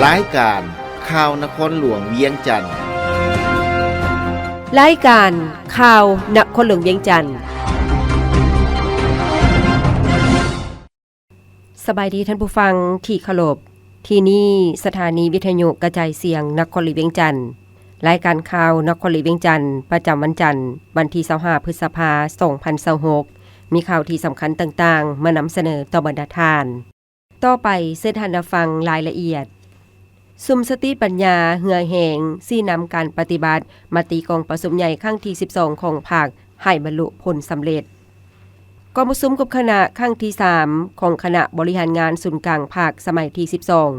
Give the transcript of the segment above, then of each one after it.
ລາຍການຂ່າວນະຄອນຫຼວງວຽງຈັນ. ລາຍການຂ່າວນະຄອນຫຼວງວຽງຈັນ. ສະບາຍດີທ່ານຜູ້ຟັງທີ່ເຄົາລົບ. ທີ່ນີ້ສະຖານີວິທະຍຸກະຈາຍສຽງນະຄອນຫຼວງວຽງຈັນ. ລາຍການຂ່າວນະຄອນຫຼວງວຽງຈັນ ປະຈຳວັນຈັນ ວັນທີຊາວຫ້າ ພຶດສະພາ ສອງພັນຊາວຫົກ ມີຂ່າວທີ່ສຳຄັນຕ່າງໆ ມານຳສະເໜີຕໍ່ບັນດາທ່ານ. ຕໍ່ໄປເຊີນທ່ານຮັບຟັງລາຍລະອຽດ. ຊຸມສະຕິປັນຍາເຫື່ອແຮງ ຊີ້ນຳການປະຕິບັດມະຕິກອງປະຊຸມໃຫຍ່ຄັ້ງທີສິບສອງຂອງພັກ ໃຫ້ບັນລຸຜົນສຳເລັດ. ກອງປະຊຸມຄົບຄະນະຄັ້ງທີສາມຂອງຄະນະບໍລິຫານງານສູນກາງພັກສະໄໝທີສິບສອງ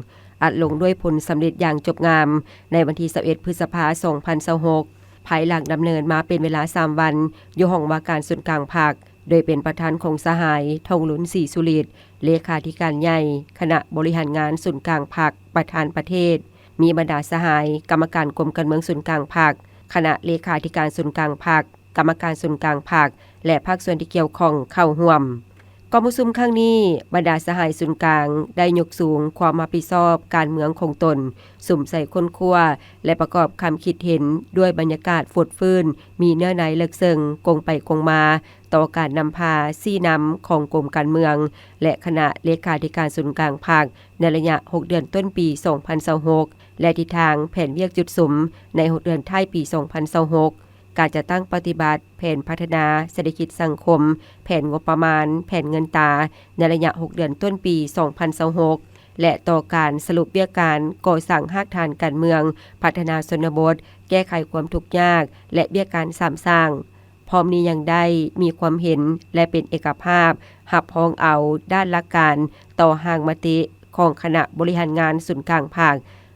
ອັດລົງດ້ວຍຜົນສຳເລັດຢ່າງຈົບງາມ ໃນວັນທີຊາວເອັດ ພຶດສະພາ ສອງພັນຊາວຫົກ ພາຍຫຼັງດຳເນີນມາເປັນເວລາສາມວັນ ຢູ່ຫ້ອງວ່າການສູນກາງພັກ ໂດຍເປັນປະທານຂອງສະຫາຍ ທອງລຸນ ສີສຸລິດ ເລຂາທິການໃຫຍ່ຄະນະບໍລິຫານງານສູນກາງພັກ ປະທານປະເທດ, ມີບັນດາສະຫາຍກຳມະການກົມການເມືອງສູນກາງພັກ, ຄະນະເລຂາທິການສູນກາງພັກ, ກຳມະການສູນກາງພັກ ແລະ ພາກສ່ວນທີ່ກ່ຽວຂ້ອງເຂົ້າຮ່ວມ. ກອງປະຊຸມຄັ້ງນີ້, ບັນດາສະຫາຍສູນກາງໄດ້ຍົກສູງຄວາມຮັບຜິດຊອບການເມືອງຂອງຕົນ, ສຸມໃສ່ຄົ້ນຄວ້າ ແລະ ປະກອບຄຳຄິດເຫັນດ້ວຍບັນຍາກາດຟົດຟື້ນ, ມີເນື້ອໃນເລິກເຊິ່ງ, ກົງໄປກົງມາ ຕໍ່ການນຳພາຊີ້ນຳຂອງກົມການເມືອງ ແລະ ຄະນະເລຂາທິການສູນກາງພັກ ໃນໄລຍະຫົກເດືອນຕົ້ນປີສອງພັນຊາວຫົກ ແລະ ທິດທາງແຜນວຽກຈຸດສຸມໃນຫົກເດືອນທ້າຍປີສອງພັນຊາວຫົກ, ການຈັດຕັ້ງປະຕິບັດແຜນພັດທະນາເສດຖະກິດສັງຄົມ, ແຜນງົບປະມານ, ແຜນເງິນຕາ ໃນໄລຍະຫົກເດືອນຕົ້ນປີສອງພັນຊາວຫົກ ແລະ ຕໍ່ການສະຫຼຸບວຽກການກໍ່ສ້າງຮາກຖານການເມືອງ, ພັດທະນາຊົນນະບົດ, ແກ້ໄຂຄວາມທຸກຍາກ ແລະ ວຽກການສາມສ້າງ. ພ້ອມນີ້ຍັງໄດ້ມີຄວາມເຫັນ ແລະ ເປັນເອກະພາບຮັບຮອງເອົາດ້ານຫຼັກການຕໍ່ຮ່າງມະຕິຂອງຄະນະບໍລິຫານງານສູນກາງພັກ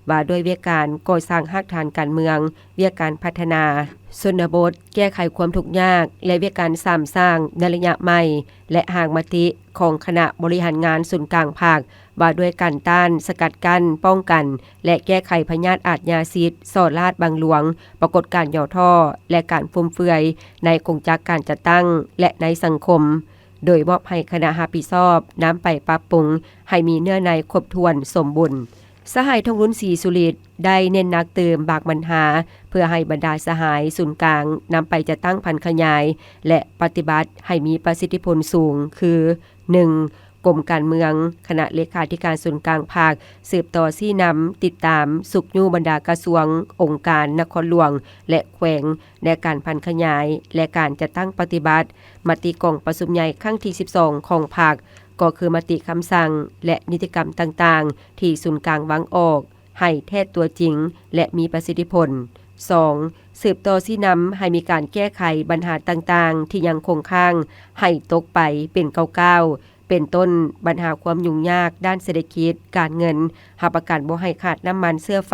ວ່າດ້ວຍວຽກການກໍ່ສ້າງຮາກຖານການເມືອງ, ວຽກການພັດທະນາຊົນນະບົດ, ແກ້ໄຂຄວາມທຸກຍາກ ແລະ ວຽກການສາມສ້າງໃນໄລຍະໃໝ່ ແລະ ຮ່າງມະຕິຂອງຄະນະບໍລິຫານງານສູນກາງພັກ ວ່າດ້ວຍການຕ້ານ, ສະກັດກັ້ນ, ປ້ອງກັນ ແລະ ແກ້ໄຂພະຍາດອາດຍາສິດ, ສໍ້ລາດບັງຫຼວງ, ປາກົດການຫຍໍ້ທໍ້ ແລະ ການຟຸມເຟືອຍໃນກົງຈັກການຈັດຕັ້ງ ແລະ ໃນສັງຄົມ, ໂດຍມອບໃຫ້ຄະນະຮັບຜິດຊອບນຳໄປປັບປຸງໃຫ້ມີເນື້ອໃນຄົບຖ້ວນສົມບູນ. ສະຫາຍ ທອງລຸນ ສີສຸລິດ ໄດ້ເນັ້ນໜັກຕື່ມບາງບັນຫາ ເພື່ອໃຫ້ບັນດາສະຫາຍສູນກາງນຳໄປຈັດຕັ້ງຜັນຂະຫຍາຍ ແລະ ປະຕິບັດໃຫ້ມີປະສິດທິຜົນສູງ ຄື ໜຶ່ງ ກົມການເມືອງ, ຄະນະເລຂາທິການສູນກາງພັກ ສືບຕໍ່ຊີ້ນຳ, ຕິດຕາມ, ຊຸກຍູ້ບັນດາກະຊວງ, ອົງການນະຄອນຫຼວງ ແລະ ແຂວງ ໃນການຜັນຂະຫຍາຍ ແລະ ການຈັດຕັ້ງປະຕິບັດມະຕິກອງປະຊຸມໃຫຍ່ຄັ້ງທີສິບສອງຂອງພັກ, ກໍຄືມະຕິ, ຄຳສັ່ງ ແລະ ນິຕິກຳຕ່າງໆ ທີ່ສູນກາງວາງອອກ ໃຫ້ແທດຕົວຈິງ ແລະ ມີປະສິດທິຜົນ. ສອງ, ສືບຕໍ່ຊີ້ນຳໃຫ້ມີການແກ້ໄຂບັນຫາຕ່າງໆ ທີ່ຍັງຄົງຄ້າງ ໃຫ້ຕົກໄປເປັນກ້າວໆ ເປັນຕົ້ນ ບັນຫາຄວາມຫຍຸ້ງຍາກດ້ານເສດຖະກິດ, ການເງິນ, ຮັບປະກັນບໍ່ໃຫ້ຂາດນ້ຳມັນເຊື້ອໄຟ,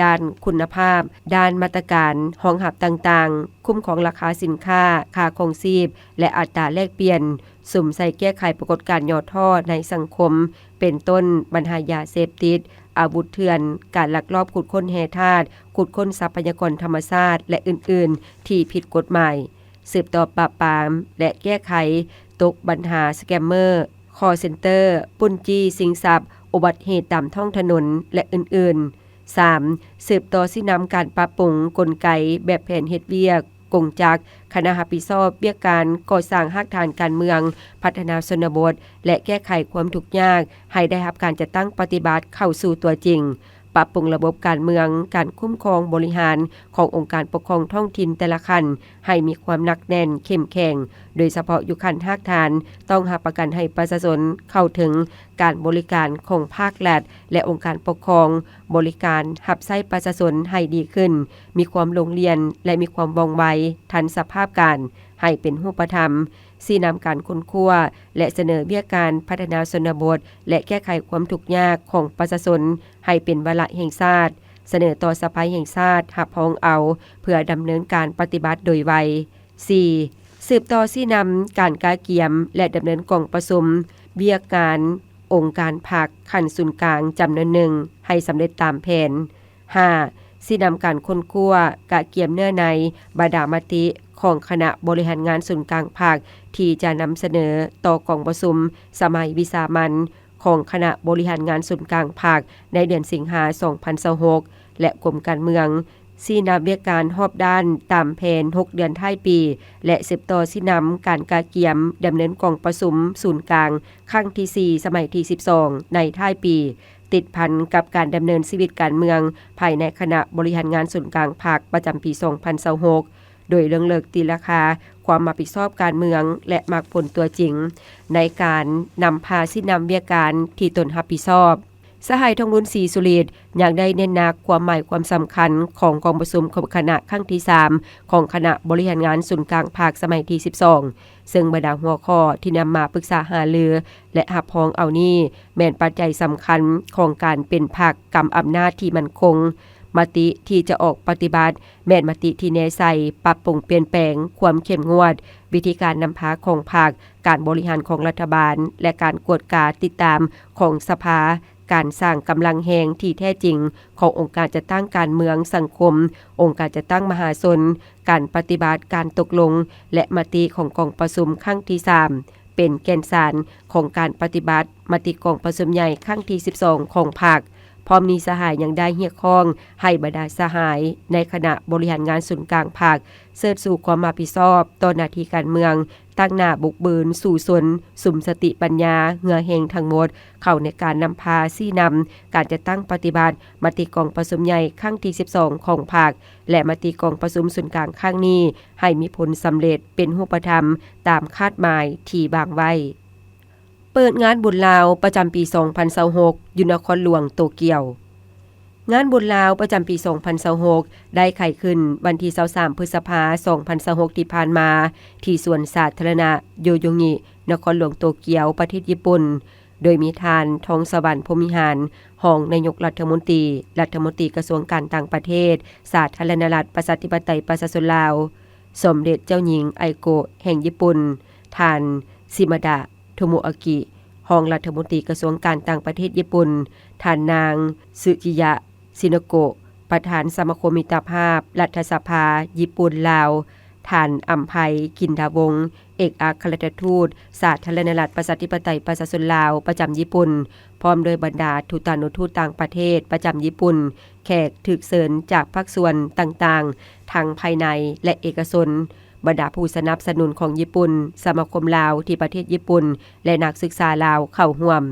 ດ້ານຄຸນນະພາບ, ດ້ານມາດຕະການຮອງຮັບຕ່າງໆ, ຄຸ້ມຄອງລາຄາສິນຄ້າ, ຄ່າຄອງຊີບ ແລະ ອັດຕາແລກປ່ຽນ, ສຸມໃສ່ແກ້ໄຂປາກົດການຫຍໍ້ທໍ້ໃນສັງຄົມ ເປັນຕົ້ນ ບັນຫາຢາເສບຕິດ, ອາວຸດເຖື່ອນ, ການລັກລອບຂຸດຄົ້ນແຮ່ທາດ, ຂຸດຄົ້ນຊັບພະຍາກອນທຳມະຊາດ ແລະ ອື່ນໆ ທີ່ຜິດກົດໝາຍ. ສືບຕໍ່ປາບປາມ ແລະ ແກ້ໄຂຕົກບັນຫາສະແກມເມີ, ຄໍເຊັນເຕີ, ປຸ້ນຈີ້ຊິງຊັບ, ອຸບັດເຫດຕາມທ້ອງຖະໜົນ ແລະ ອື່ນໆ. ສາມ, ສືບຕໍ່ຊີ້ນຳການປັບປຸງກົນໄກແບບແຜນເຮັດວຽກ, ກົງຈັກ, ຄະນະຮັບຜິດຊອບວຽກການກໍ່ສ້າງຮາກຖານການເມືອງ, ພັດທະນາຊົນນະບົດ ແລະ ແກ້ໄຂຄວາມທຸກຍາກ ໃຫ້ໄດ້ຮັບການຈັດຕັ້ງປະຕິບັດເຂົ້າສູ່ຕົວຈິງ, ປັບປຸງລະບົບການເມືອງ, ການຄຸ້ມຄອງບໍລິຫານຂອງອົງການປົກຄອງທ້ອງຖິ່ນແຕ່ລະຂັ້ນ ໃຫ້ມີຄວາມໜັກແໜ້ນເຂັ້ມແຂງ, ໂດຍສະເພາະຢູ່ຂັ້ນຮາກຖານ ຕ້ອງຮັບປະກັນໃຫ້ປະຊາຊົນເຂົ້າເຖິງການບໍລິການຂອງພາກລັດ ແລະ ອົງການປົກຄອງ, ບໍລິການຮັບໃຊ້ປະຊາຊົນໃຫ້ດີຂຶ້ນ, ມີຄວາມໂລ່ງລ່ຽນ ແລະ ມີຄວາມວ່ອງໄວ, ທັນສະພາບການ, ໃຫ້ເປັນຮູບປະທຳ, ຊີ້ນຳການຄົ້ນຄວ້າ ແລະ ສະເໜີວຽກການພັດທະນາຊົນນະບົດ ແລະ ແກ້ໄຂຄວາມທຸກຍາກຂອງປະຊາຊົນໃຫ້ເປັນວາລະແຫ່ງຊາດ, ສະເໜີຕໍ່ສະພາແຫ່ງຊາດຮັບຮອງເອົາ ເພື່ອດຳເນີນການປະຕິບັດໂດຍໄວ. ສີ່, ສືບຕໍ່ຊີ້ນຳການກະກຽມ ແລະ ດຳເນີນກອງປະຊຸມວຽກງານອົງການພັກຂັ້ນສູນກາງຈຳນວນໜຶ່ງໃຫ້ສຳເລັດຕາມແຜນ. ຫ້າ, ຊີ້ນຳການຄົ້ນຄວ້າ, ກະກຽມເນື້ອໃນ, ບັນດາມະຕິຂອງຄະນະບໍລິຫານງານສູນກາງພັກ ທີ່ຈະນຳສະເໜີຕໍ່ກອງປະຊຸມສະໄໝວິສາມັນ ຂອງຄະນະບໍລິຫານງານສູນກາງພັກໃນເດືອນສິງຫາ ສອງພັນຊາວຫົກ ແລະ ກົມການເມືອງ ຊີ້ນຳວຽກການຮອບດ້ານຕາມແຜນຫົກເດືອນທ້າຍປີ ແລະ ສືບຕໍ່ຊີ້ນຳການກະກຽມດຳເນີນກອງປະຊຸມສູນກາງຄັ້ງທີສີ່ ສະໄໝທີສິບສອງ ໃນທ້າຍປີ ຕິດພັນກັບການດຳເນີນຊີວິດການເມືອງພາຍໃນຄະນະບໍລິຫານງານສູນກາງພັກປະຈຳປີສອງພັນຊາວຫົກ ໂດຍເລື່ອງເລິກຕີລາຄາຄວາມຮັບຜິດຊອບການເມືອງ ແລະ ໝາກຜົນຕົວຈິງ ໃນການນຳພາຊີ້ນຳວຽກການທີ່ຕົນຮັບຜິດຊອບ. ສະຫາຍ ທອງລຸນ ສີສຸລິດ ຍັງໄດ້ເນັ້ນໜັກຄວາມໝາຍຄວາມສຳຄັນຂອງກອງປະຊຸມຄົບຄະນະຄັ້ງທີສາມ ຂອງຄະນະບໍລິຫານງານສູນກາງພັກສະໄໝທີສິບສອງ ເຊິ່ງບັນດາຫົວຂໍ້ທີ່ນຳມາປຶກສາຫາລື ແລະ ຮັບຮອງເອົານີ້ ແມ່ນປັດໄຈສຳຄັນຂອງການເປັນພັກກຳອຳນາດທີ່ໝັ້ນຄົງ, ມະຕິທີ່ຈະອອກປະຕິບັດ ແມ່ນມະຕິທີ່ແນໃສ່ປັບປຸງປ່ຽນແປງຄວາມເຂັ້ມງວດ, ວິທີການນຳພາຂອງພັກ, ການບໍລິຫານຂອງລັດຖະບານ ແລະ ການກວດກາຕິດຕາມຂອງສະພາ, ການສ້າງກຳລັງແຮງທີ່ແທ້ຈິງຂອງອົງການຈັດຕັ້ງການເມືອງ, ສັງຄົມ, ອົງການຈັດຕັ້ງມະຫາຊົນ, ການປະຕິບັດການຕົກລົງ ແລະ ມະຕິຂອງກອງປະຊຸມຄັ້ງທີສາມ ເປັນແກ່ນສານຂອງການປະຕິບັດມະຕິກອງປະຊຸມໃຫຍ່ຄັ້ງທີສິບສອງຂອງພັກ. ພ້ອມນີ້ສະຫາຍຍັງໄດ້ຮຽກຮ້ອງໃຫ້ບັນດາສະຫາຍໃນຄະນະບໍລິຫານງານສູນກາງພັກ ເຊີດຊູຄວາມຮັບຜິດຊອບຕໍ່ໜ້າທີ່ການເມືອງ, ຕັ້ງໜ້າບຸກບືນສູ້ຊົນ, ສຸມສະຕິປັນຍາ, ເຫື່ອແຮງທັງໝົດ ເຂົ້າໃນການນຳພາຊີ້ນຳການຈັດຕັ້ງປະຕິບັດມະຕິກອງປະຊຸມໃຫຍ່ຄັ້ງທີສິບສອງຂອງພັກ ແລະ ມະຕິກອງປະຊຸມສູນກາງຄັ້ງນີ້ ໃຫ້ມີຜົນສຳເລັດເປັນຮູບປະທຳຕາມຄາດໝາຍທີ່ວາງໄວ້. ເປີດງານບຸນລາວປະຈຳປີສອງພັນຊາວຫົກ ຢູ່ນະຄອນຫຼວງໂຕກຽວ. ງານບຸນລາວປະຈຳປີສອງພັນຊາວຫົກ ໄດ້ໄຂຂຶ້ນວັນທີຊາວສາມ ພຶດສະພາ ສອງພັນຊາວຫົກ ທີ່ຜ່ານມາ ທີ່ສວນສາທາລະນະໂຍໂຍງິ ນະຄອນຫຼວງໂຕກຽວ ປະເທດຍີ່ປຸ່ນ ໂດຍມີທ່ານ ທອງສະຫວັນ ພົມວິຫານ ຮອງນາຍົກລັດຖະມົນຕີ, ລັດຖະມົນຕີກະຊວງການຕ່າງປະເທດ ສາທາລະນະລັດ ປະຊາທິປະໄຕ ປະຊາຊົນລາວ, ສົມເດັດເຈົ້າຍິງ ໄອໂກະ ແຫ່ງຍີ່ປຸ່ນ, ທ່ານ ຊິມາດະ ໂທໂມອາກິ ຮອງລັດຖະມົນຕີກະຊວງການຕ່າງປະເທດຍີ່ປຸ່ນ, ທ່ານນາງ ຊຶຈິຍະ ຊິນະໂກະ ປະທານສະມາຄົມມິດຕະພາບລັດຖະສະພາຍີ່ປຸ່ນ-ລາວ, ທ່ານ ອຳໄພ ກິນດາວົງ ເອກອັກຄະລັດຖະທູດສາທາລະນະລັດ ປະຊາທິປະໄຕ ປະຊາຊົນລາວ ປະຈຳຍີ່ປຸ່ນ, ພ້ອມດ້ວຍບັນດາທູຕານຸທູດຕ່າງປະເທດປະຈຳຍີ່ປຸ່ນ, ແຂກຖືກເຊີນຈາກພາກສ່ວນຕ່າງໆ ທັງພາຍໃນ ແລະ ເອກະຊົນ, ບັນດາຜູ້ສະໜັບສະໜູນຂອງຍີ່ປຸ່ນ, ສະມາຄົມລາວທີ່ປະເທດຍີ່ປຸ່ນ ແລະ ນັກສຶກສາລາວເຂົ້າຮ່ວມ.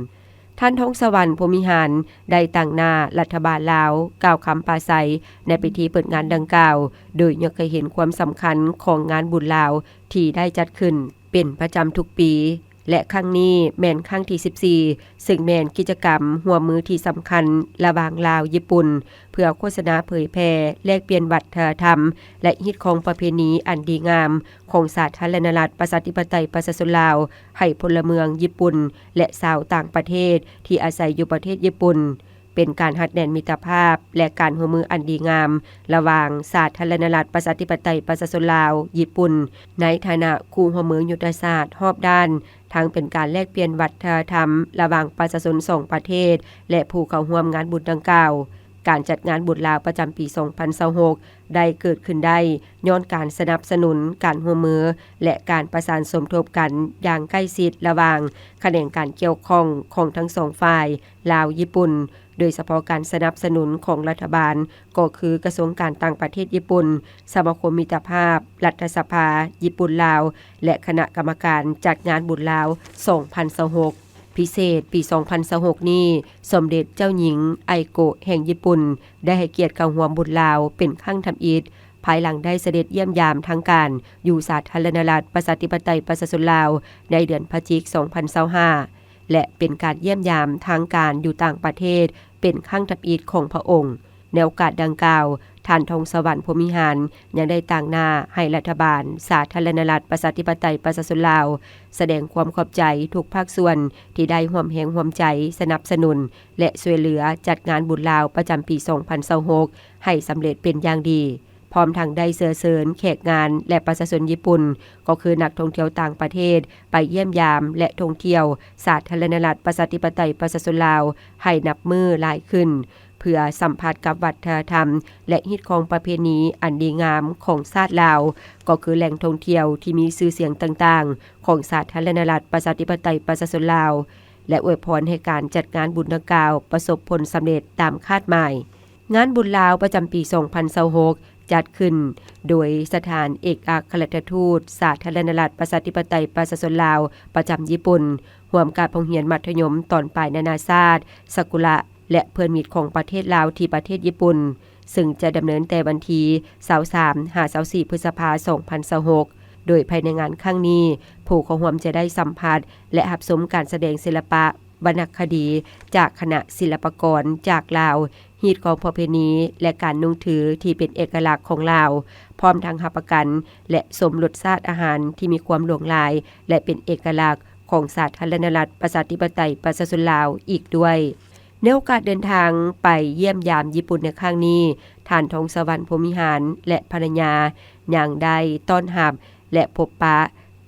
ທ່ານ ທອງສະຫວັນ ພົມວິຫານ ໄດ້ຕາງໜ້າລັດຖະບານລາວກ່າວຄຳປາໄສໃນພິທີເປີດງານດັ່ງກ່າວ, ໂດຍຍົກໃຫ້ເຫັນຄວາມສຳຄັນຂອງງານບຸນລາວທີ່ໄດ້ຈັດຂຶ້ນເປັນປະຈຳທຸກປີ ແລະ ຄັ້ງນີ້ແມ່ນຄັ້ງທີສິບສີ່ ເຊິ່ງແມ່ນກິດຈະກຳຮ່ວມມືທີ່ສຳຄັນລະຫວ່າງລາວ-ຍີ່ປຸ່ນ ເພື່ອໂຄສະນາເຜີຍແຜ່, ແລກປ່ຽນວັດທະນະທຳ ແລະ ຮີດຄອງປະເພນີອັນດີງາມຂອງສາທາລະນະລັດ ປະຊາທິປະໄຕ ປະຊາຊົນລາວ ໃຫ້ພົນລະເມືອງຍີ່ປຸ່ນ ແລະ ຊາວຕ່າງປະເທດທີ່ອາໄສຢູ່ປະເທດຍີ່ປຸ່ນ, ເປັນການຮັດແໜ້ນມິດຕະພາບ ແລະ ການຮ່ວມມືອັນດີງາມ ລະຫວ່າງສາທາລະນະລັດ ປະຊາທິປະໄຕ ປະຊາຊົນລາວ ຍີ່ປຸ່ນ ໃນຖານະຄູ່ຮ່ວມມືຍຸດທະສາດຮອບດ້ານ, ທັງເປັນການແລກປ່ຽນວັດທະນະທຳລະຫວ່າງປະຊາຊົນສອງປະເທດ ແລະ ຜູ້ເຂົ້າຮ່ວມງານບຸນດັ່ງກ່າວ. ການຈັດງານບຸນລາວປະຈຳປີສອງພັນຊາວຫົກ ໄດ້ເກີດຂຶ້ນໄດ້ຍ້ອນການສະໜັບສະໜູນການຮ່ວມມື ແລະ ການປະສານສົມທົບກັນຢ່າງໃກ້ຊິດລະຫວ່າງຂະແໜງການກ່ຽວຂ້ອງຂອງທັງສອງຝ່າຍ ລາວ-ຍີ່ປຸ່ນ, ໂດຍສະເພາະການສະໜັບສະໜູນຂອງລັດຖະບານ ກໍຄືກະຊວງການຕ່າງປະເທດຍີ່ປຸ່ນ, ສະມາຄົມມິດຕະພາບ, ລັດຖະສະພາຍີ່ປຸ່ນ-ລາວ ແລະ ຄະນະກຳມະການຈັດງານບຸນລາວສອງພັນຊາວຫົກ. ພິເສດປີສອງພັນຊາວຫົກນີ້, ສົມເດັດເຈົ້າຍິງ ໄອໂກະ ແຫ່ງຍີ່ປຸ່ນ ໄດ້ໃຫ້ກຽດເຂົ້າຮ່ວມບຸນລາວເປັນຄັ້ງທຳອິດ, ພາຍຫຼັງໄດ້ສະເດັດຢ້ຽມຢາມທາງການຢູ່ສາທາລະນະລັດ ປະຊາທິປະໄຕ ປະຊາຊົນລາວ ໃນເດືອນພະຈິກ ສອງພັນຊາວຫ້າ ແລະ ເປັນການຢ້ຽມຢາມທາງການຢູ່ຕ່າງປະເທດເປັນຄັ້ງທຳອິດຂອງພະອົງ. ໃນໂອກາດດັ່ງກ່າວ, ທ່ານ ທອງສະຫວັນ ພົມວິຫານ ຍັງໄດ້ຕາງໜ້າໃຫ້ລັດຖະບານສາທາລະນະລັດ ປະຊາທິປະໄຕ ປະຊາຊົນລາວ ສະແດງຄວາມຂອບໃຈທຸກພາກສ່ວນທີ່ໄດ້ຮ່ວມແຮງຮ່ວມໃຈສະໜັບສະໜູນ ແລະ ຊ່ວຍເຫຼືອຈັດງານບຸນລາວປະຈຳປີສອງພັນຊາວຫົກ ໃຫ້ສຳເລັດເປັນຢ່າງດີ. ພ້ອມທັງໄດ້ເຊື້ອເຊີນແຂກງານ ແລະ ປະຊາຊົນຍີ່ປຸ່ນ, ກໍຄືນັກທ່ອງທ່ຽວຕ່າງປະເທດ ໄປຢ້ຽມຢາມ ແລະ ທ່ອງທ່ຽວສາທາລະນະລັດ ປະຊາທິປະໄຕ ປະຊາຊົນລາວ ໃຫ້ນັບມື້ຫຼາຍຂຶ້ນ, ເພື່ອສຳຜັດກັບວັດທະນະທຳ ແລະ ຮີດຄອງປະເພນີອັນດີງາມຂອງຊາດລາວ, ກໍຄືແຫຼ່ງທ່ອງທ່ຽວທີ່ມີຊື່ສຽງຕ່າງໆ ຂອງສາທາລະນະລັດ ປະຊາທິປະໄຕ ປະຊາຊົນລາວ. ແລະ ອວຍພອນໃຫ້ການຈັດງານບຸນດັ່ງກ່າວປະສົບຜົນສຳເລັດຕາມຄາດໝາຍ. ງານບຸນລາວປະຈຳປີສອງພັນຊາວຫົກ ຈັດຂຶ້ນໂດຍສະຖານເອກອັກຄະລັດຖະທູດສາທາລະນະລັດ ປະຊາທິປະໄຕ ປະຊາຊົນລາວ ປະຈຳຍີ່ປຸ່ນ, ຮ່ວມກັບໂຮງຮຽນມັດທະຍົມຕອນປາຍນານາຊາດ ຊາກຸຣະ ແລະ ເພື່ອນມິດຂອງປະເທດລາວທີ່ປະເທດຍີ່ປຸ່ນ, ເຊິ່ງຈະດຳເນີນແຕ່ວັນທີຊາວສາມ ຫາ ຊາວສີ່ ພຶດສະພາ ສອງພັນຊາວຫົກ ໂດຍພາຍໃນງານຄັ້ງນີ້, ຜູ້ເຂົ້າຮ່ວມຈະໄດ້ສຳຜັດ ແລະ ຮັບຊົມການສະແດງສິລະປະ ວັນນະຄະດີຈາກຄະນະສິລະປະກອນຈາກລາວ, ຮີດຄອງປະເພນີ ແລະ ການນຸ່ງຖືທີ່ເປັນເອກະລັກຂອງລາວ, ພ້ອມທັງຮັບປະກັນ ແລະ ຊົມລົດຊາດອາຫານທີ່ມີຄວາມຫຼວງຫຼາຍ ແລະ ເປັນເອກະລັກຂອງສາທາລະນະລັດ ປະຊາທິປະໄຕ ປະຊາຊົນລາວອີກດ້ວຍ. ໃນໂອກາດເດີນທາງໄປຢ້ຽມຢາມຍີ່ປຸ່ນໃນຄັ້ງນີ້, ທ່ານ ທອງສະຫວັນ ພົມວິຫານ ແລະ ພັນລະຍາ ຍັງໄດ້ຕ້ອນຮັບ ແລະ ພົບປະ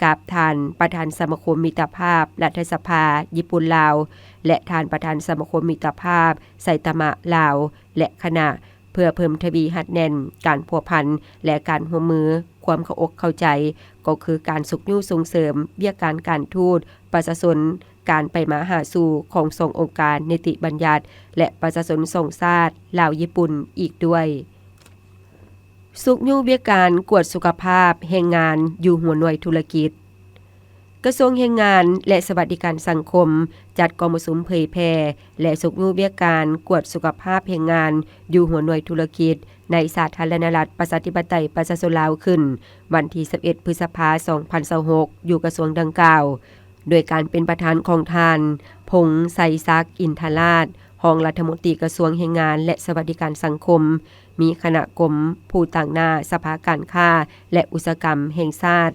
ກັບທ່ານປະທານສະມາຄົມມິດຕະພາບລັດຖະສະພາຍີ່ປຸ່ນ-ລາວ ແລະ ທ່ານປະທານສະມາຄົມມິດຕະພາບໄຊຕະມະລາວ ແລະ ຄະນະ, ເພື່ອເພີ່ມທະວີຮັດແໜ້ນການພົວພັນ ແລະ ການຮ່ວມມື, ຄວາມເຂົ້າອົກເຂົ້າໃຈ ກໍຄືການຊຸກຍູ້ສົ່ງເສີມວຽກງານການທູດປະຊາຊົນ, ການໄປມາຫາສູ່ຂອງສອງອົງການນິຕິບັນຍັດ ແລະ ປະຊາຊົນສອງຊາດ ລາວຍີ່ປຸ່ນ ອີກດ້ວຍ. ຊຸກຍູ້ວຽກການກວດສຸຂະພາບແຮງງານຢູ່ຫົວໜ່ວຍທຸລະກິດ. ກະຊວງແຮງງານ ແລະ ສະຫວັດດີການສັງຄົມ ຈັດກອງປະຊຸມເຜີຍແຜ່ ແລະ ຊຸກຍູ້ວຽກການກວດສຸຂະພາບແຮງງານຢູ່ຫົວໜ່ວຍທຸລະກິດ ໃນສາທາລະນະລັດ ປະຊາທິປະໄຕ ປະຊາຊົນລາວ ຂຶ້ນວັນທີຊາວເອັດ ພຶດສະພາ ສອງພັນຊາວຫົກ ຢູ່ກະຊວງດັ່ງກ່າວ, ໂດຍການເປັນປະທານຂອງທ່ານ ພົງໄຊສັກ ອິນທະລາດ ຮອງລັດຖະມົນຕີກະຊວງແຮງງານ ແລະ ສະຫວັດດີການສັງຄົມ, ມີຄະນະກົມຜູ້ຕາງໜ້າສະພາການຄ້າ ແລະ ອຸດສາຫະກຳແຫ່ງຊາດ,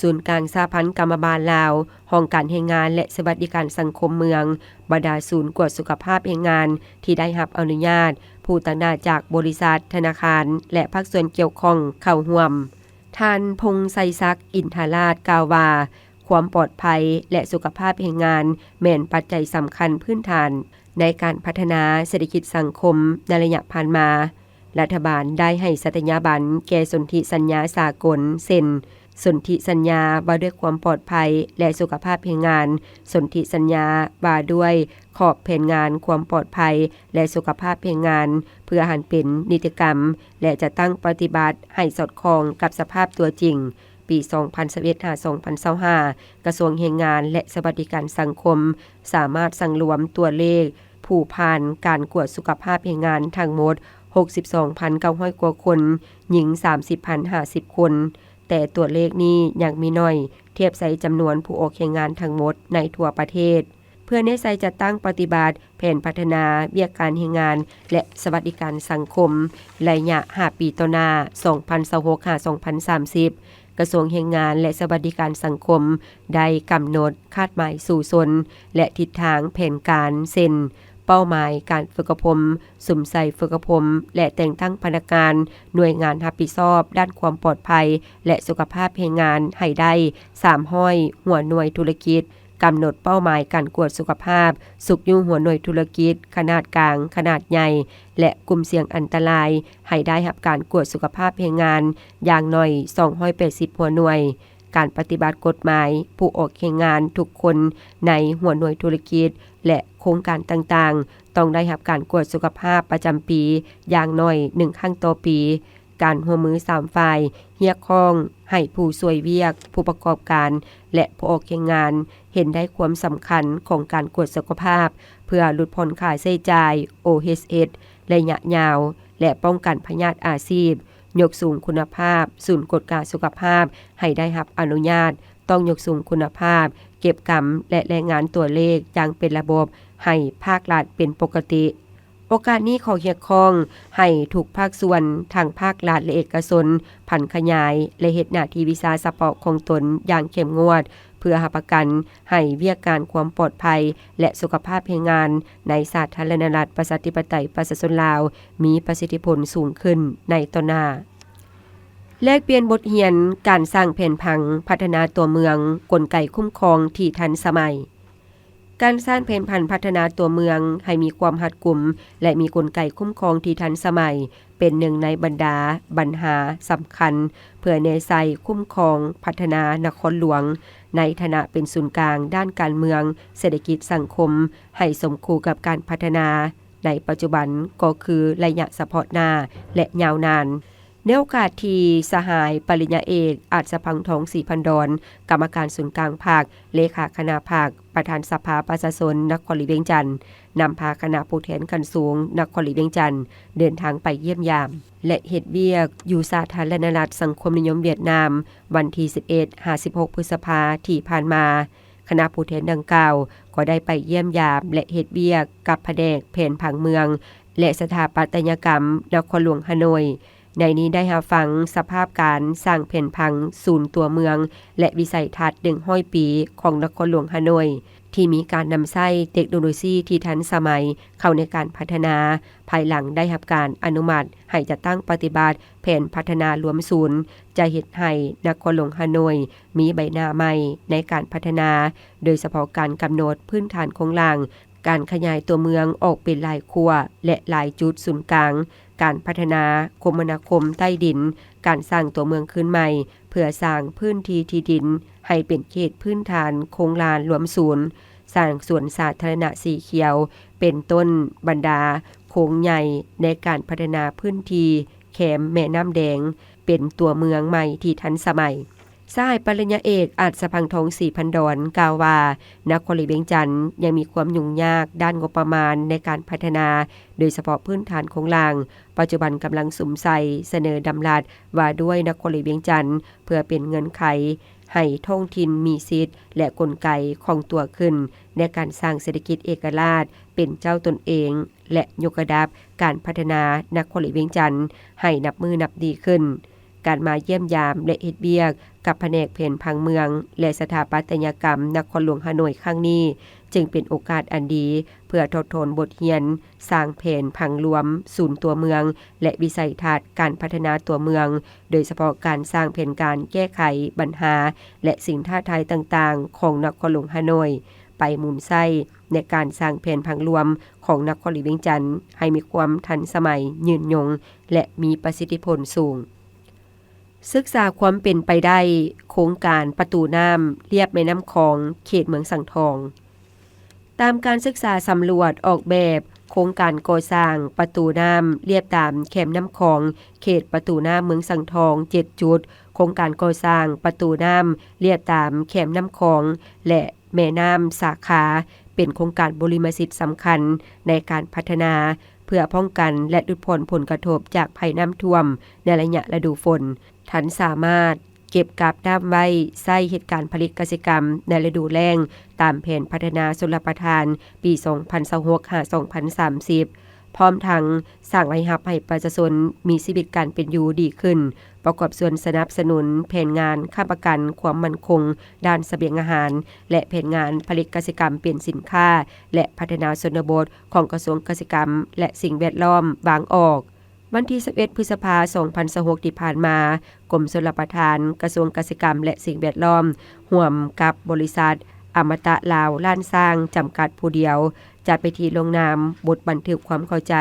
ສູນກາງສະຫະພັນກຳມະບານລາວ, ຫ້ອງການແຮງງານ ແລະ ສະຫວັດດີການສັງຄົມເມືອງ, ບັນດາສູນກວດສຸຂະພາບແຮງງານທີ່ໄດ້ຮັບອະນຸຍາດ, ຜູ້ຕາງໜ້າຈາກບໍລິສັດ, ທະນາຄານ ແລະ ພາກສ່ວນກ່ຽວຂ້ອງເຂົ້າຮ່ວມ. ທ່ານ ພົງໄຊສັກ ອິນທະລາດ ກ່າວວ່າ, ຄວາມປອດໄພ ແລະ ສຸຂະພາບແຮງງານ ແມ່ນປັດໄຈສຳຄັນພື້ນຖານໃນການພັດທະນາເສດຖະກິດສັງຄົມໃນໄລຍະຜ່ານມາ. ລັດຖະບານໄດ້ໃຫ້ສັດຕະຍາບັນແກ່ສົນທິສັນຍາສາກົນ ເຊັ່ນ ສົນທິສັນຍາວ່າດ້ວຍຄວາມປອດໄພ ແລະ ສຸຂະພາບແຮງງານ, ສົນທິສັນຍາວ່າດ້ວຍຂອບແຜນງານຄວາມປອດໄພ ແລະ ສຸຂະພາບແຮງງານ ເພື່ອຫັນເປັນນິຕິກຳ ແລະ ຈັດຕັ້ງປະຕິບັດໃຫ້ສອດຄ່ອງກັບສະພາບຕົວຈິງ. ປີສອງພັນຊາວເອັດ ຫາ ສອງພັນຊາວຫ້າ ກະຊວງແຮງງານ ແລະ ສະຫວັດດີການສັງຄົມ ສາມາດສັງລວມຕົວເລກຜູ້ຜ່ານການກວດສຸຂະພາບແຮງງານທັງໝົດຫົກສິບສອງພັນເກົ້າຮ້ອຍກວ່າຄົນ, ຍິງສາມສິບພັນຫ້າສິບຄົນ, ແຕ່ຕົວເລກນີ້ຍັງມີໜ້ອຍທຽບໃສ່ຈຳນວນຜູ້ອອກແຮງງານທັງໝົດໃນທົ່ວປະເທດ. ເພື່ອແນໃສ່ຈັດຕັ້ງປະຕິບັດແຜນພັດທະນາວຽກການແຮງງານ ແລະ ສະຫວັດດີການສັງຄົມ ໄລຍະຫ້າປີຕໍ່ໜ້າ ສອງພັນຊາວຫົກ ຫາ ສອງພັນສາມສິບ ກະຊວງແຮງງານ ແລະ ສະຫວັດດີການສັງຄົມ ໄດ້ກຳນົດຄາດໝາຍສູ້ຊົນ ແລະ ທິດທາງແຜນການ ເຊັ່ນ ເປົ້າໝາຍການຝຶກອົບຮົມ, ສຸມໃສ່ຝຶກອົບຮົມ ແລະ ແຕ່ງຕັ້ງພະນັກງານໜ່ວຍງານຮັບຜິດຊອບດ້ານຄວາມປອດໄພ ແລະ ສຸຂະພາບແຮງງານໃຫ້ໄດ້ສາມຮ້ອຍຫົວໜ່ວຍທຸລະກິດ, ກຳນົດເປົ້າໝາຍການກວດສຸຂະພາບ, ຊຸກຍູ້ຫົວໜ່ວຍທຸລະກິດຂະໜາດກາງ, ຂະໜາດໃຫຍ່ ແລະ ກຸ່ມສ່ຽງອັນຕະລາຍ ໃຫ້ໄດ້ຮັບການກວດສຸຂະພາບແຮງງານຢ່າງໜ້ອຍສອງຮ້ອຍແປດສິບຫົວໜ່ວຍ, ການປະຕິບັດກົດໝາຍຜູ້ອອກແຮງງານທຸກຄົນໃນຫົວໜ່ວຍທຸລະກິດ ແລະ ໂຄງການຕ່າງໆ ຕ້ອງໄດ້ຮັບການກວດສຸຂະພາບປະຈຳປີຢ່າງໜ້ອຍໜຶ່ງຄັ້ງຕໍ່ປີ. ການຮ່ວມມືສາມຝ່າຍຮຽກຮ້ອງໃຫ້ຜູ້ຊ່ວຍວຽກ, ຜູ້ປະກອບການ ແລະ ຜູ້ອອກແຮງງານ ເຫັນໄດ້ຄວາມສຳຄັນຂອງການກວດສຸຂະພາບ ເພື່ອຫຼຸດຜ່ອນຄ່າໃຊ້ຈ່າຍ ໂອເອດ ໄລຍະຍາວ ແລະ ປ້ອງກັນພະຍາດອາຊີບ, ຍົກສູງຄຸນນະພາບສູນກວດກາສຸຂະພາບໃຫ້ໄດ້ຮັບອະນຸຍາດ, ຕ້ອງຍົກສູງຄຸນນະພາບເກັບກຳ ແລະ ລາຍງານຕົວເລກຢ່າງເປັນລະບົບໃຫ້ພາກລັດເປັນປົກກະຕິ. ໂອກາດນີ້ຂໍຮຽກຮ້ອງໃຫ້ທຸກພາກສ່ວນ, ທັງພາກລັດ ແລະ ເອກະຊົນ, ຜັນຂະຫຍາຍ ແລະ ເຮັດໜ້າທີ່ວິຊາສະເພາະຂອງຕົນຢ່າງເຂັ້ມງວດ ເພື່ອຮັບປະກັນໃຫ້ວຽກການຄວາມປອດໄພ ແລະ ສຸຂະພາບແຮງງານໃນສາທາລະນະລັດ ປະຊາທິປະໄຕ ປະຊາຊົນລາວ ມີປະສິດທິຜົນສູງຂຶ້ນໃນຕໍ່ໜ້າ. ແລກປ່ຽນບົດຮຽນການສ້າງແຜນຜັງພັດທະນາຕົວເມືອງ, ກົນໄກຄຸ້ມຄອງທີ່ທັນສະໄໝ. ການສ້າງແຜນຜັນພັດທະນາຕົວເມືອງໃຫ້ມີຄວາມຮັດກຸມ ແລະ ມີກົນໄກຄຸ້ມຄອງທີ່ທັນສະໄໝ ເປັນໜຶ່ງໃນບັນດາບັນຫາສຳຄັນ ເພື່ອແນໃສ່ຄຸ້ມຄອງພັດທະນານະຄອນຫຼວງ ໃນຖານະເປັນສູນກາງດ້ານການເມືອງ, ເສດຖະກິດ, ສັງຄົມ ໃຫ້ສົມຄູ່ກັບການພັດທະນາໃນປັດຈຸບັນ ກໍຄືໄລຍະສະເພາະໜ້າ ແລະ ຍາວນານ. ໃນໂອກາດທີ່ສະຫາຍປະລິນຍາເອກ ອາດສະພັງທອງ ສີພັນດອນ ກຳມະການສູນກາງພັກ, ເລຂາຄະນະພັກ, ປະທານສະພາປະຊາຊົນນະຄອນຫຼວງວຽງຈັນ ນຳພາຄະນະຜູ້ແທນຂັ້ນສູງນະຄອນຫຼວງວຽງຈັນ ເດີນທາງໄປຢ້ຽມຢາມ ແລະ ເຮັດວຽກຢູ່ສາທາລະນະລັດສັງຄົມນິຍົມຫວຽດນາມ ວັນທີສິບເອັດຫາສິບຫົກ ພຶດສະພາທີ່ຜ່ານມາ. ຄະນະຜູ້ແທນດັ່ງກ່າວກໍໄດ້ໄປຢ້ຽມຢາມ ແລະ ເຮັດວຽກກັບພະແນກແຜນຜັງເມືອງ ແລະ ສະຖາປັດຕະຍະກຳນະຄອນຫຼວງຮ່າໂນ້ຍ. ໃນນີ້ໄດ້ຮັບຟັງສະພາບການສ້າງແຜນຜັງສູນຕົວເມືອງ ແລະ ວິໄສທັດໜຶ່ງຮ້ອຍປີຂອງນະຄອນຫຼວງຮ່າໂນ້ຍ ທີ່ມີການນຳໃຊ້ເຕັກໂນໂລຊີທີ່ທັນສະໄໝເຂົ້າໃນການພັດທະນາ, ພາຍຫຼັງໄດ້ຮັບການອະນຸມັດໃຫ້ຈັດຕັ້ງປະຕິບັດແຜນພັດທະນາລວມສູນ ຈະເຮັດໃຫ້ນະຄອນຫຼວງຮ່າໂນ້ຍມີໃບໜ້າໃໝ່ໃນການພັດທະນາ, ໂດຍສະເພາະການກຳນົດພື້ນຖານໂຄງລ່າງ, ການຂະຫຍາຍຕົວເມືອງອອກເປັນຫຼາຍຂົວ ແລະ ຫຼາຍຈຸດສູນກາງ, ການພັດທະນາຄົມມະນາຄົມໃຕ້ດິນ, ການສ້າງຕົວເມືອງຄືນໃໝ່ ເພື່ອສ້າງພື້ນທີ່ທີ່ດິນໃຫ້ເປັນເຂດພື້ນຖານໂຄງລ່າງລວມສູນ, ສ້າງສວນສາທາລະນະສີຂຽວ ເປັນຕົ້ນ, ບັນດາໂຄງໃຫຍ່ໃນການພັດທະນາພື້ນທີ່ແຄມແມ່ນ້ຳແດງ ເປັນຕົວເມືອງໃໝ່ທີ່ທັນສະໄໝ. ສະຫາຍປະລິນຍາເອກ ອາດສະພັງທອງ ສີພັນດອນ ກ່າວວ່າ ນະຄອນຫຼວງວຽງຈັນຍັງມີຄວາມຫຍຸ້ງຍາກດ້ານງົບປະມານໃນການພັດທະນາ, ໂດຍສະເພາະພື້ນຖານໂຄງລ່າງ. ປັດຈຸບັນກຳລັງສຸມໃສ່ສະເໜີດຳລັດວ່າດ້ວຍນະຄອນຫຼວງວຽງຈັນ ເພື່ອເປັນເງື່ອນໄຂໃຫ້ທ້ອງຖິ່ນມີສິດ ແລະ ກົນໄກຂອງຕົວຂຶ້ນ ໃນການສ້າງເສດຖະກິດເອກະລາດເປັນເຈົ້າຕົນເອງ ແລະ ຍົກລະດັບການພັດທະນານະຄອນຫຼວງວຽງຈັນໃຫ້ນັບມື້ນັບດີຂຶ້ນ. ການມາຢ້ຽມຢາມ ແລະ ເຮັດວຽກກັບພະແນກແຜນຜັງເມືອງ ແລະ ສະຖາປັດຕະຍະກຳນະຄອນຫຼວງຮ່າໂນ້ຍຄັ້ງນີ້ ຈຶ່ງເປັນໂອກາດອັນດີເພື່ອຖອດຖອນບົດຮຽນ, ສ້າງແຜນຜັງລວມສູນຕົວເມືອງ ແລະ ວິໄສທັດການພັດທະນາຕົວເມືອງ, ໂດຍສະເພາະການສ້າງແຜນການແກ້ໄຂບັນຫາ ແລະ ສິ່ງທ້າທາຍຕ່າງໆຂອງນະຄອນຫຼວງຮ່າໂນ້ຍ ໄປໝູນໃຊ້ໃນການສ້າງແຜນຜັງລວມຂອງນະຄອນຫຼວງວຽງຈັນ ໃຫ້ມີຄວາມທັນສະໄໝ, ຍືນຍົງ ແລະ ມີປະສິດທິຜົນສູງ. ສຶກສາຄວາມເປັນໄປໄດ້ໂຄງການປະຕູນ້ຳລຽບແມ່ນ້ຳຂອງເຂດເມືອງສັງທອງ. ຕາມການສຶກສາສຳຫຼວດອອກແບບໂຄງການກໍ່ສ້າງປະຕູນ້ຳລຽບຕາມແຄມນ້ຳຂອງເຂດປະຕູນ້ຳເມືອງສັງທອງ ເຈັດ ຈຸດ, ໂຄງການກໍ່ສ້າງປະຕູນ້ຳລຽບຕາມແຄມນ້ຳຂອງ ແລະ ແມ່ນ້ຳສາຂາ ເປັນໂຄງການບຸລິມະສິດສຳຄັນໃນການພັດທະນາ ເພື່ອປ້ອງກັນ ແລະ ຫຼຸດຜ່ອນຜົນກະທົບຈາກໄພນ້ຳຖ້ວມໃນໄລຍະລະດູຝົນ, ທັນສາມາດເກັບກັກນ້ຳໄວ້ໃຊ້ເຮັດການຜະລິດກະສິກຳໃນລະດູແລ້ງ ຕາມແຜນພັດທະນາຊົນລະປະທານປີສອງພັນຊາວຫົກ ຫາ ສອງພັນສາມສິບ ພ້ອມທັງສ້າງລາຍຮັບໃຫ້ປະຊາຊົນມີຊີວິດການເປັນຢູ່ດີຂຶ້ນ, ປະກອບສ່ວນສະໜັບສະໜູນແຜນງານຄ້ຳປະກັນຄວາມໝັ້ນຄົງດ້ານສະບຽງອາຫານ ແລະ ແຜນງານຜະລິດກະສິກຳເປັນສິນຄ້າ ແລະ ພັດທະນາຊົນນະບົດຂອງກະຊວງກະສິກຳ ແລະ ສິ່ງແວດລ້ອມວາງອອກ. ວັນທີຊາວເອັດ ພຶດສະພາ ສອງພັນຊາວຫົກ ທີ່ຜ່ານມາ, ກົມຊົນລະປະທານ, ກະຊວງກະສິກຳ ແລະ ສິ່ງແວດລ້ອມ ຮ່ວມກັບບໍລິສັດອະມະຕະລາວລ້ານຊ້າງ ຈຳກັດຜູ້ດຽວ ຈັດພິທີລົງນາມບົດບັນທຶກຄວາມເຂົ້າໃຈ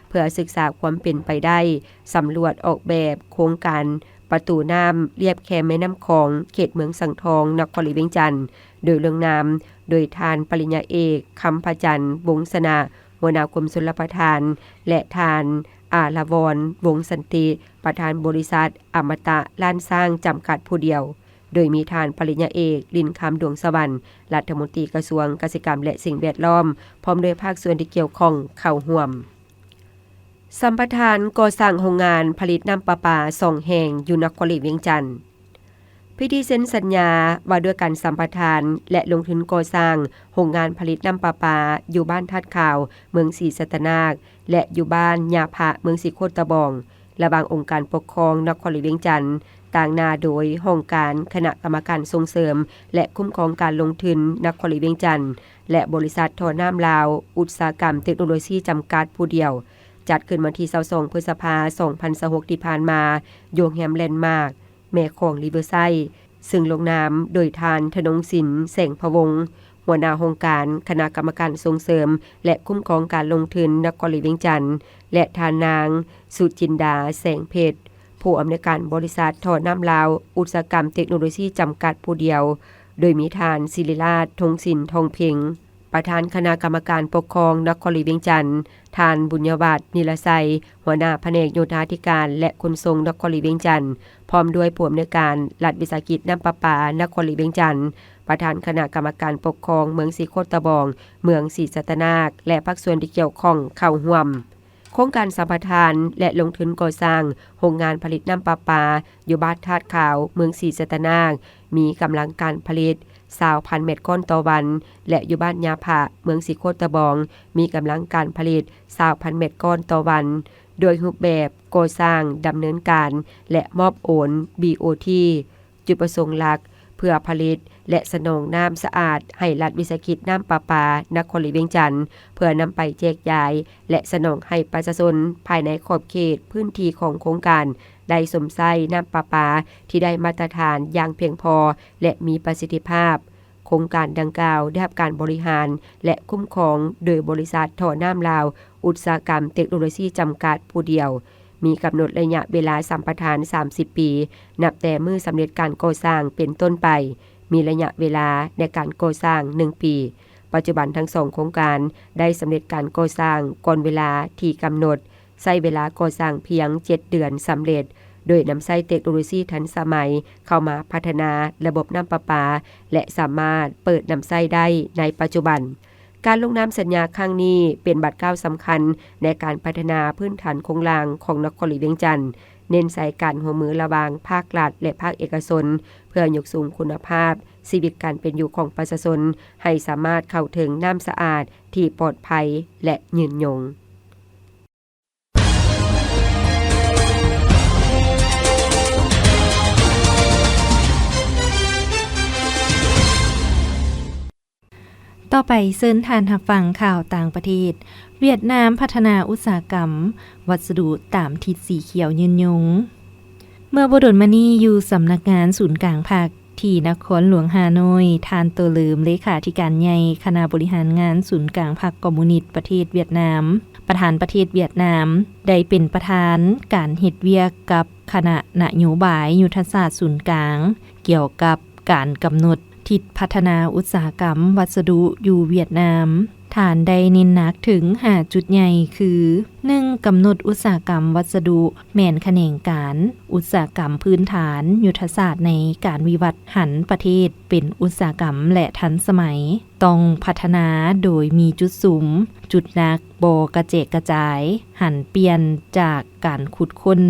ເພື່ອສຶກສາຄວາມເປັນໄປໄດ້ ສຳຫຼວດອອກແບບໂຄງການປະຕູນ້ຳລຽບແຄມແມ່ນ້ຳຂອງ ເຂດເມືອງສັງທອງ ນະຄອນຫຼວງວຽງຈັນ ໂດຍລົງນາມໂດຍທ່ານປະລິນຍາເອກ ຄຳພະຈັນ ວົງຊະນະ ຫົວໜ້າກົມຊົນລະປະທານ ແລະ ທ່ານ ອາລະວອນ ວົງສັນຕິ ປະທານບໍລິສັດອະມະຕະລ້ານຊ້າງ ຈຳກັດຜູ້ດຽວ, ໂດຍມີທ່ານປະລິນຍາເອກ ລິນຄຳ ດວງສະຫວັນ ລັດຖະມົນຕີກະຊວງກະສິກຳ ແລະ ສິ່ງແວດລ້ອມ ພ້ອມດ້ວຍພາກສ່ວນທີ່ກ່ຽວຂ້ອງເຂົ້າຮ່ວມ. ສຳປະທານກໍ່ສ້າງໂຮງງານຜະລິດນ້ຳປະປາສອງແຫ່ງຢູ່ນະຄອນຫຼວງວຽງຈັນ. ພິທີເຊັນສັນຍາວ່າດ້ວຍການສຳປະທານ ແລະ ລົງທຶນກໍ່ສ້າງໂຮງງານຜະລິດນ້ຳປະປາຢູ່ບ້ານທາດຂາວ ເມືອງສີສັດຕະນາກ ແລະ ຢູ່ບ້ານຍາພະ ເມືອງສີໂຄດຕະບອງ ລະຫວ່າງອົງການປົກຄອງນະຄອນຫຼວງວຽງຈັນ ຕາງໜ້າໂດຍຫ້ອງການຄະນະກຳມະການສົ່ງເສີມ ແລະ ຄຸ້ມຄອງການລົງທຶນນະຄອນຫຼວງວຽງຈັນ ແລະ ບໍລິສັດທໍ່ນ້ຳລາວ ອຸດສາຫະກຳເຕັກໂນໂລຊີ ຈຳກັດຜູ້ດຽວ. ຈັດຂຶ້ນວັນທີຊາວສອງ ພຶດສະພາ ສອງພັນຊາວຫົກ ທີ່ຜ່ານມາ ຢູ່ໂຮງແຮມແລນມາກ ແມ່ຂອງ Riverside ຊຶ່ງລົງນາມໂດຍທ່ານ ທະນົງສິນ ແສງພະວົງ ຫົ ຫົວໜ້າຫ້ອງການຄະນະກຳມະການສົ່ງເສີມ ແລະ ຄຸ້ມຄອງການລົງທຶນນະຄອນຫຼວງວຽງຈັນ ແລະ ທ່ານນາງ ສຸຈິນດາ ແສງເພັດ ຜູ້ອຳນວຍການບໍລິສັດທໍ່ນ້ຳລາວ ອຸດສາຫະກຳເຕັກໂນໂລຊີ ຈຳກັດຜູ້ດຽວ, ໂດຍມີທ່ານ ສິລິລາດ ທົງສິນ ທອງເພັງ ປະທານຄະນະກຳມະການປົກຄອງນະຄອນຫຼວງວຽງຈັນ, ທ່ານ ບຸນຍະວັດ ນິລະໄຊ ຫົວໜ້າພະແນກໂຍທາທິການ ແລະ ຂົນສົ່ງນະຄອນຫຼວງວຽງຈັນ, ພ້ອມດ້ວຍຜູ້ອຳນວຍການລັດວິສາຫະກິດນ້ຳປະປານະຄອນຫຼວງວຽງຈັນ, ປະທານຄະນະກຳມະການປົກຄອງເມືອງສີໂຄດຕະບອງ, ເມືອງສີສັດຕະນາກ ແລະ ພາກສ່ວນທີ່ກ່ຽວຂ້ອງເຂົ້າຮ່ວມ. ໂຄງການສຳປະທານ ແລະ ລົງທຶນກໍ່ສ້າງໂຮງງານຜະລິດນ້ຳປະປາຢູ່ບ້ານທາດຂາວ ເມືອງສີສັດຕະນາກ ມີກຳລັງການຜະລິດຊາວພັນແມັດກ້ອນຕໍ່ວັນ ແລະ ຢູ່ບ້ານຍາພະ ເມືອງສີໂຄດຕະບອງ ມີກຳລັງການຜະລິດຊາວພັນແມັດກ້ອນຕໍ່ວັນ ໂດຍຮູບແບບກໍ່ສ້າງ, ດຳເນີນການ ແລະ ມອບໂອນ ບີໂອທີ ຈຸດປະສົງຫຼັກເພື່ອຜະລິດ ແລະ ສະໜອງນ້ຳສະອາດໃຫ້ລັດວິສາຫະກິດນ້ຳປະປານະຄອນຫຼວງວຽງຈັນ ເພື່ອນຳໄປແຈກຢາຍ ແລະ ສະໜອງໃຫ້ປະຊາຊົນພາຍໃນຂອບເຂດພື້ນທີ່ຂອງໂຄງການໄດ້ຊົມໃຊ້ນ້ຳປະປາທີ່ໄດ້ມາດຕະຖານຢ່າງພຽງພໍ ແລະ ມີປະສິດທິພາບ. ໂຄງການດັ່ງກ່າວໄດ້ຮັບການບໍລິຫານ ແລະ ຄຸ້ມຄອງໂດຍບໍລິສັດທໍ່ນ້ຳລາວ ອຸດສາຫະກຳເຕັກໂນໂລຊີ ຈຳກັດຜູ້ດຽວ. ມີກຳນົດໄລຍະເວລາສຳປະທານສາມສິບປີ ນັບແຕ່ມື້ສຳເລັດການກໍ່ສ້າງເປັນຕົ້ນໄປ, ມີໄລຍະເວລາໃນການກໍ່ສ້າງໜຶ່ງປີ. ປັດຈຸບັນທັງສອງໂຄງການໄດ້ສຳເລັດການກໍ່ສ້າງກ່ອນເວລາທີ່ກຳນົດ, ໃຊ້ເວລາກໍ່ສ້າງພຽງເຈັດເດືອນສຳເລັດ, ໂດຍນຳໃຊ້ເຕັກໂນໂລຊີທັນສະໄໝເຂົ້າມາພັດທະນາລະບົບນ້ຳປະປາ ແລະ ສາມາດເປີດນຳໃຊ້ໄດ້ໃນປັດຈຸບັນ. ການລົງນາມສັນຍາຄັ້ງນີ້ເປັນບາດກ້າວສຳຄັນໃນການພັດທະນາພື້ນຖານໂຄງລ່າງຂອງນະຄອນຫຼວງວຽງຈັນ, ເນັ້ນໃສ່ການຮ່ວມມືລະຫວ່າງພາກລັດ ແລະ ພາກເອກະຊົນ ເພື່ອຍົກສູງຄຸນນະພາບຊີວິດການເປັນຢູ່ຂອງປະຊາຊົນ ໃຫ້ສາມາດເຂົ້າເຖິງນ້ຳສະອາດທີ່ປອດໄພ ແລະ ຍືນຍົງ. ຕໍ່ໄປເຊີນທ່ານຮັບຟັງຂ່າວຕ່າງປະເທດ. ຫວຽດນາມພັດທະນາອຸດສາຫະກຳວັດສະດຸຕາມທິດສີຂຽວຍືນຍົງ. ເມື່ອບໍ່ດົນມານີ້ ຢູ່ສຳນັກງານສູນກາງພັກທີ່ນະຄອນຫຼວງຮ່າໂນ້ຍ, ທ່ານ ໂຕເລີມ ເລຂາທິການໃຫຍ່ຄະນະບໍລິຫານງານສູນກາງພັກຄອມມູນິດປະເທດຫວຽດນາມ, ປະທານປະເທດຫວຽດນາມ ໄດ້ເປັນປະທານການເຮັດວຽກກັບຄະນະນະໂຍບາຍຍຸດທະສາດສູນກາງ ກ່ຽວກັບການກຳນົດທິດພັດທະນາອຸດສາຫະກຳວັດສະດຸຢູ່ຫວຽດນາມ. ທ່ານໄດ້ເນັ້ນໜັກເຖິງຫ້າຈຸດໃຫຍ່ຄື, ໜຶ່ງ ກຳນົດອຸດສາຫະກຳວັດສະດຸແມ່ນຂະແໜງການອຸດສາຫະກຳພື້ນຖານ, ຍຸດທະສາດໃນການວິວັດຫັນປະເທດເປັນອຸດສາຫະກຳ ແລະ ທັນສະໄໝ ຕ້ອງພັດທະນາໂດຍມີຈຸດສຸມ, ຈຸດໜັກ, ບໍ່ກະແຈກກະຈາຍ, ຫັນປ່ຽນຈາກການຂຸດຄົ້ນ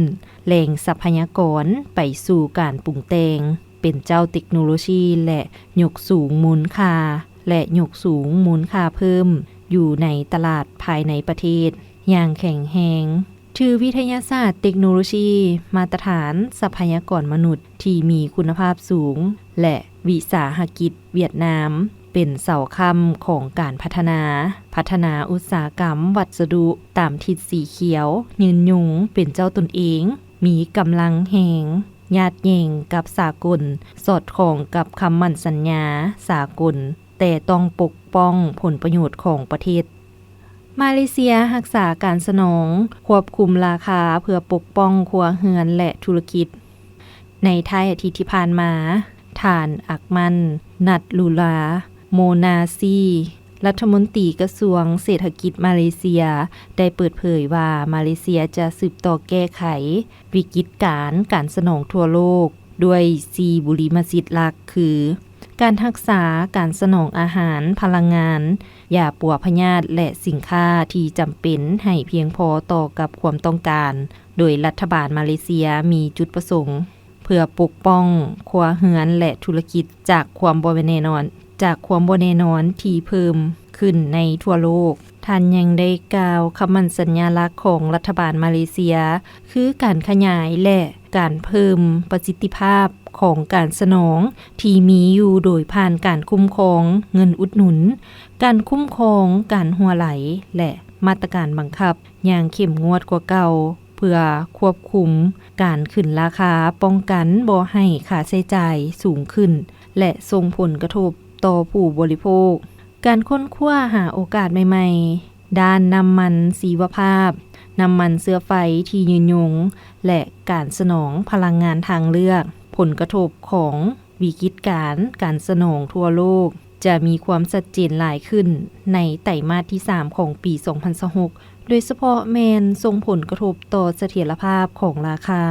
ແຫຼ່ງຊັບພະຍາກອນໄປສູ່ການປຸງແຕ່ງ ເປັນເຈົ້າເຕັກໂນໂລຊີ ແລະ ຍົກສູງມູນຄ່າ ແລະ ຍົກສູງມູນຄ່າເພີ່ມຢູ່ໃນຕະຫຼາດພາຍໃນປະເທດຢ່າງແຂງແຮງ. ຖືວິທະຍາສາດເຕັກໂນໂລຊີ, ມາດຕະຖານຊັບພະຍາກອນມະນຸດທີ່ມີຄຸນນະພາບສູງ ແລະ ວິສາຫະກິດຫວຽດນາມ ເປັນເສົາຄ້ຳຂອງການພັດທະນາ, ພັດທະນາອຸດສາຫະກຳວັດສະດຸຕາມທິດສີຂຽວຍືນຍົງເປັນເຈົ້າຕົນເອງ, ມີກຳລັງແຮງ, ຍາດແຍ່ງກັບສາກົນ, ສອດຄ່ອງກັບຄຳໝັ້ນສັນຍາສາກົນ, ແຕ່ຕ້ອງປົກປ້ອງຜົນປະໂຫຍດຂອງປະເທດ. ມາເລເຊຍຮັກສາການສະໜອງຄວບຄຸມລາຄາເພື່ອປົກປ້ອງຄົວເຮືອນ ແລະ ທຸລະກິດ. ໃນທ້າຍອາທິດທີ່ຜ່ານມາ, ທ່ານ ອັກມັນ ນັດລູລາ ໂມນາຊີ ລັດຖະມົນຕີກະຊວງເສດຖະກິດມາເລເຊຍ ໄດ້ເປີດເຜີຍວ່າ ມາເລເຊຍຈະສືບຕໍ່ແກ້ໄຂວິກິດການການສະໜອງທົ່ວໂລກ ດ້ວຍສີ່ບຸລິມະສິດຫຼັກຄື ການຮັກສາ, ການສະໜອງອາຫານ, ພະລັງງານ, ຢາປົວພະຍາດ ແລະ ສິນຄ້າທີ່ຈຳເປັນໃຫ້ພຽງພໍຕໍ່ກັບຄວາມຕ້ອງການ, ໂດຍລັດຖະບານມາເລເຊຍມີຈຸດປະສົງເພື່ອປົກປ້ອງຄົວເຮືອນ ແລະ ທຸລະກິດຈາກຄວາມບໍ່ແນ່ນອນ, ຈາກຄວາມບໍ່ແນ່ນອນທີ່ເພີ່ມຂຶ້ນໃນທົ່ວໂລກ. ທ່ານຍັງໄດ້ກ່າວຄຳໝັ້ນສັນຍາຫຼັກຂອງລັດຖະບານມາເລເຊຍ ຄືການຂະຫຍາຍ ແລະ ການເພີ່ມປະສິດທິພາບຂອງການສະໜອງທີ່ມີຢູ່ ໂດຍຜ່ານການຄຸ້ມຄອງເງິນອຸດໜູນ, ການຄຸ້ມຄອງການຮົ່ວໄຫຼ ແລະ ມາດຕະການບັງຄັບຢ່າງເຂັ້ມງວດກວ່າເກົ່າ ເພື່ອຄວບຄຸມການຂຶ້ນລາຄາ, ປ້ອງກັນບໍ່ໃຫ້ຄ່າໃຊ້ຈ່າຍສູງຂຶ້ນ ແລະ ສົ່ງຜົນກະທົບຕໍ່ຜູ້ບໍລິໂພກ. ການຄົ້ນຄວ້າຫາໂອກາດໃໝ່ໆ ດ້ານນ້ຳມັນຊີວະພາບ, ນ້ຳມັນເຊື້ອໄຟທີ່ຍືນຍົງ ແລະ ການສະໜອງພະລັງງານທາງເລືອກ. ຜົນກະທົບຂອງວິກິດການການສະໜອງທົ່ວໂລກ ຈະມີຄວາມຊັດເຈນຫຼາຍຂຶ້ນໃນໄຕມາດທີສາມຂອງປີສອງພັນຊາວຫົກ ໂດຍສະເພາະແມ່ນສົ່ງຜົນກະທົບຕໍ່ສະຖຽນລະພາບຂອງລາຄາ,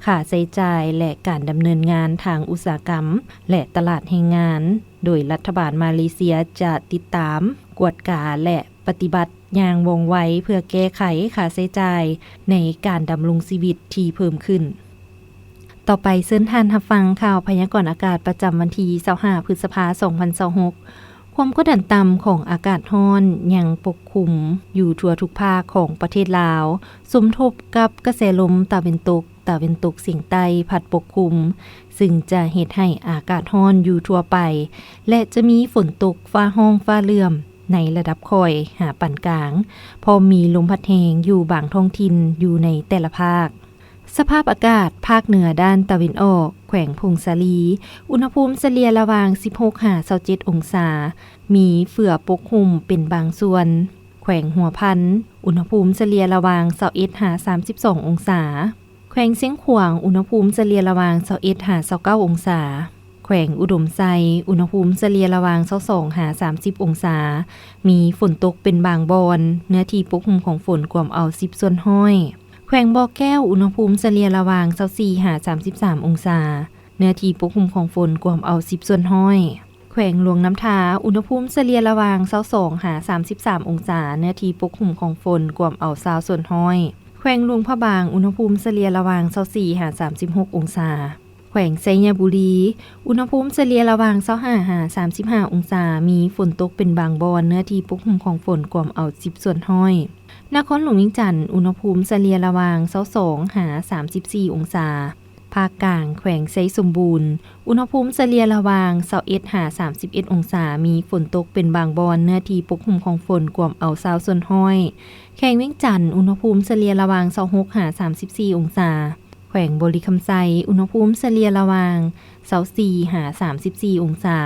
ຄ່າໃຊ້ຈ່າຍ ແລະ ການດຳເນີນງານທາງອຸດສາຫະກຳ ແລະ ຕະຫຼາດແຮງງານ, ໂດຍລັດຖະບານມາເລເຊຍຈະຕິດຕາມ, ກວດກາ ແລະ ປະຕິບັດຢ່າງວ່ອງໄວ ເພື່ອແກ້ໄຂຄ່າໃຊ້ຈ່າຍໃນການດຳລົງຊີວິດທີ່ເພີ່ມຂຶ້ນ. ຕໍ່ໄປເຊີນທ່ານຮັບຟັງຂ່າວພະຍາກອນອາກາດປະຈຳວັນທີຊາວຫ້າ ພຶດສະພາ ສອງພັນຊາວຫົກ. ຄວາມກົດດັນຕ່ຳຂອງອາກາດຮ້ອນຍັງປົກຄຸມຢູ່ທົ່ວທຸກພາກຂອງປະເທດລາວ, ສົມທົບກັບກະແສລົມຕາເວັນຕົກ, ຕາເວັນຕົກສຽງໃຕ້ພັດປົກຄຸມ, ຊຶ່ງຈະເຮັດໃຫ້ອາກາດຮ້ອນຢູ່ທົ່ວໄປ ແລະ ຈະມີຝົນຕົກຟ້າຮ້ອງຟ້າເຫຼື້ອມໃນລະດັບຄ່ອຍຫາປານກາງ, ພ້ອມມີລົມພັດແຮງຢູ່ບາງທ້ອງຖິ່ນຢູ່ໃນແຕ່ລະພາກ. ສະພາບອາກາດພາກເໜືອດ້ານຕາເວັນອອກ, ແຂວງຜົ້ງສາລີ, ອຸນຫະພູມສະເລ່ຍລະຫວ່າງສິບຫົກຫາຊາວເຈັດອົງສາ, ມີເຝືອປົກຫຸ້ມເປັນບາງສ່ວນ. ແຂວງຫົວພັນ, ອຸນຫະພູມສະເລ່ຍລະຫວ່າງຊາວເອັດຫາສາມສິບສອງອົງສາ. ແຂວງຊຽງຂວາງ, ອຸນຫະພູມສະເລ່ຍລະຫວ່າງຊາວເອັດຫາຊາວເກົ້າອົງສາ. ແຂວງອຸດົມໄຊ, ອຸນຫະພູມສະເລ່ຍລະຫວ່າງຊາວສອງຫາສາມສິບອົງສາ, ມີຝົນຕົກເປັນບາງບ່ອນ, ເນື້ອທີ່ປົກຫຸ້ມຂອງຝົນກວມເອົາສິບສ່ວນຮ້ອຍ. ແຂວງບໍ່ແກ້ວ, ອຸນຫະພູມສະເລ່ຍລະຫວ່າງຊາວສີ່ຫາສາມສິບສາມອົງສາ, ເນື້ອທີ່ປົກຫຸ້ມຂອງຝົນກວມເອົາສິບສ່ວນຮ້ອຍ. ແຂວງຫຼວງນ້ຳທາ, ອຸນຫະພູມສະເລ່ຍລະຫວ່າງຊາວສອງຫາສາມສິບສາມອົງສາ, ເນື້ອທີ່ປົກຫຸ້ມຂອງຝົນກວມເອົາຊາວສ່ວນຮ້ອຍ. ແຂວງຫຼວງພະບາງ, ອຸນຫະພູມສະເລ່ຍລະຫວ່າງຊາວສີ່ຫາສາມສິບຫົກອົງສາ. ແຂວງໄຊຍະບູລີ, ອຸນຫະພູມສະເລ່ຍລະຫວ່າງຊາວຫ້າຫາສາມສິບຫ້າອົງສາ, ມີຝົນຕົກເປັນບາງບ່ອນ, ເນື້ອທີ່ປົກຫຸ້ມຂອງຝົນກວມເອົາສິບສ່ວນຮ້ອຍ. ນະຄອນຫຼວງວຽງຈັນ, ອຸນຫະພູມສະເລ່ຍລະຫວ່າງຊາວສອງຫາສາມສິບສີ່ອົງສາ. ພາກກາງ, ແຂວງໄຊສົມບູນ, ອຸນຫະພູມສະເລ່ຍລະຫວ່າງຊາວເອັດຫາສາມສິບເອັດອົງສາ, ມີຝົນຕົກເປັນບາງບ່ອນ, ເນື້ອທີ່ປົກຫຸ້ມຂອງຝົນກວມເອົາຊາວສ່ວນຮ້ອຍ. ແຂວງວຽງຈັນ, ອຸນຫະພູມສະເລ່ຍລະຫວ່າງຊາວຫົກຫາສາມສິບສີ່ອົງສາ. ແຂວງບໍລິຄຳໄຊ, ອຸນຫະພູມສະເລ່ຍລະຫວ່າງຊາວສີ່ຫາສາມສິບສີ່ອົງສາ,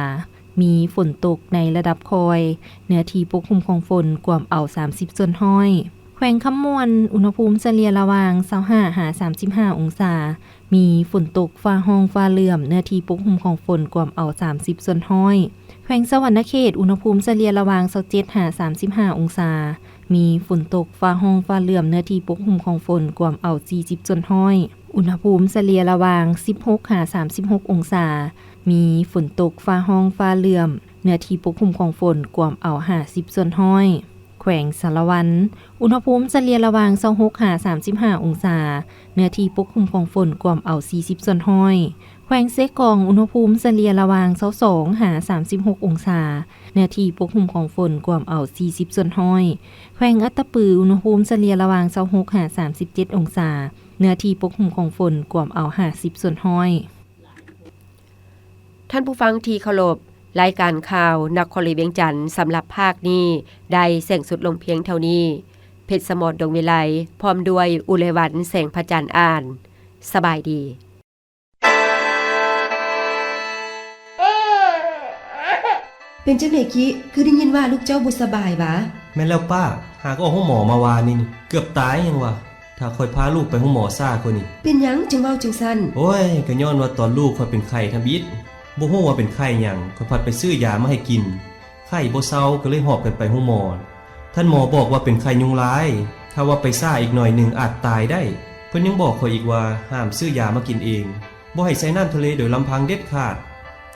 ມີຝົນຕົກໃນລະດັບຄ່ອຍ, ເນື້ອທີ່ປົກຄຸມຂອງຝົນກວມເອົາສາມສິບສ່ວນຮ້ອຍ. ແຂວງຄຳມ່ວນ, ອຸນຫະພູມສະເລ່ຍລະຫວ່າງຊາວຫ້າຫາສາມສິບຫ້າອົງສາ, ມີຝົນຕົກຟ້າຮ້ອງຟ້າເຫຼື້ອມ, ເນື້ອທີ່ປົກຄຸມຂອງຝົນກວມເອົາສາມສິບສ່ວນຮ້ອຍ. ແຂວງສະຫວັນນະເຂດ, ອຸນຫະພູມສະເລ່ຍລະຫວ່າງຊາວເຈັດຫາສາມສິບຫ້າອົງສາ, ມີຝົນຕົກຟ້າຮ້ອງຟ້າເຫຼື້ອມ, ເນື້ອທີ່ປົກຄຸມຂອງຝົນກວມເອົາສີ່ສິບສ່ວນຮ້ອຍ. ອຸນຫະພູມສະເລ່ຍລະຫວ່າງສິບຫົກຫາສາມສິບຫົກອົງສາ, ມີຝົນຕົກຟ້າຮ້ອງຟ້າເຫຼື້ອມ, ເນື້ອທີ່ປົກຄຸມຂອງຝົນກວມເອົາຫ້າສິບສ່ວນຮ້ອຍ. ແຂວງສາລະວັນ, ອຸນຫະພູມສະເລ່ຍລະຫວ່າງຊາວຫົກຫາສາມສິບຫ້າອົງສາ, ເນື້ອທີ່ປົກຄຸມຂອງຝົນກວມເອົາສີ່ສິບສ່ວນຮ້ອຍ. ແຂວງເຊກອງ, ອຸນຫະພູມສະເລ່ຍລະຫວ່າງຊາວສອງຫາສາມສິບຫົກອົງສາ, ເນື້ອທີ່ປົກຄຸມຂອງຝົນກວມເອົາສີ່ສິບສ່ວນຮ້ອຍ. ແຂວງອັດຕະປື, ອຸນຫະພູມສະເລ່ຍລະຫວ່າງຊາວຫົກຫາສາມສິບເຈັດອົງສາ, ເນື້ອທີ່ປົກຄຸມຂອງຝົນກວມເອົາຫ້າສິບສ່ວນຮ້ອຍ. ທ່ານຜູ້ຟັງທີ່ເຄົາລົບ, ລາຍການຂ່າວນະຄອນຫຼວງວຽງຈັນສຳລັບພາກນີ້ໄດ້ສິ້ນສຸດລົງພຽງເທົ່ານີ້. ເພັດສະໝອນ ດົງວິໄລ ພ້ອມດ້ວຍ ອຸເລວັນ ແສງພະຈັນ ອ່ານ. ສະບາຍດີ. ເປັນຈັ່ງໃດຄິ? ຄືໄດ້ຍິນວ່າລູກເຈົ້າບໍ່ສະບາຍຫວາ? ແມ່ນແລ້ວປ້າ, ຫາກອອກໂຮງໝໍມາວານນີ້ ເກືອບຕາຍຍັງວະ. ຖ້າຂ້ອຍພາລູກໄປໂຮງໝໍຊ້າກວ່ານີ້. ເປັນຫຍັງຈຶ່ງເວົ້າຈັ່ງຊັ້ນ? ໂອ້ຍ, ກໍຍ້ອນວ່າຕອນລູກຂ້ອຍເປັນໄຂ້ທຳອິດ, ບໍ່ຮູ້ວ່າເປັນໄຂ້ຫຍັງ, ຂ້ອຍພັດໄປຊື້ຢາມາໃຫ້ກິນ. ໄຂ້ບໍ່ເຊົາ ກໍເລີຍຫອບກັນໄປໂຮງໝໍ. ທ່ານໝໍບອກວ່າເປັນໄຂ້ຍຸງລາຍ, ຖ້າວ່າໄປຊ້າອີກໜ້ອຍໜຶ່ງອາດຕາຍໄດ້. ເພິ່ນຍັງບອກຂ້ອຍອີກວ່າ ຫ້າມຊື້ຢາມາກິນເອງ, ບໍ່ໃຫ້ໃສ່ນ້ຳທະເລໂດຍລຳພັງເດັດຂາດ.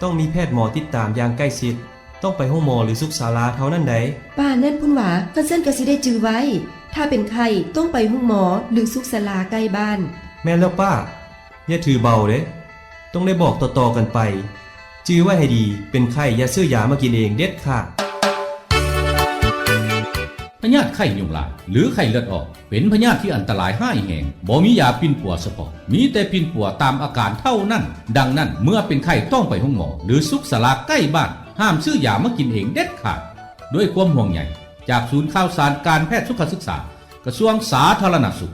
ຕ້ອງມີແພດໝໍຕິດຕາມຢ່າງໃກ້ຊິດ. ຕ້ອງໄປໂຮງໝໍ ຫຼື ສຸກສາລາເທົ່ານັ້ນໃດ໋. ປານນັ້ນພຸ້ນຫວາ? ຄັນຊັ້ນກໍຊິໄດ້ຈື່ໄວ້, ຖ້າເປັນໄຂ້ຕ້ອງໄປໂຮງໝໍ ຫຼື ສຸກສາລາໃກ້ບ້ານ. ແມ່ນແລ້ວປ້າ, ຢ່າຖືເບົາເດ້, ຕ້ອງໄດ້ບອກຕໍ່ໆກັນໄປ. ຈື່ໄວ້ໃຫ້ດີ, ເປັນໄຂ້ຢ່າຊື້ຢາມາກິນເອງເດັດຂາດ. ພະຍາດໄຂ້ຍຸງລາຍ ຫຼື ໄຂ້ເລືອດອອກ ເປັນພະຍາດທີ່ອັນຕະລາຍຮ້າຍແຮງ, ບໍ່ມີຢາປິ່ນປົວສະເພາະ, ມີແຕ່ປິ່ນປົວຕາມອາການເທົ່ານັ້ນ. ດັ່ງນັ້ນ, ເມື່ອເປັນໄຂ້ຕ້ອງໄປໂຮງໝໍ ຫຼື ສຸກສາລາໃກ້ບ້ານ, ຫ້າມຊື້ຢາມາກິນເອງເດັດຂາດ. ດ້ວຍຄວາມຫ່ວງໃຍຈາກສູນຂ່າວສານການແພດສຸຂະສຶກສາ, ກະຊວງສາທາລະນະສຸກ.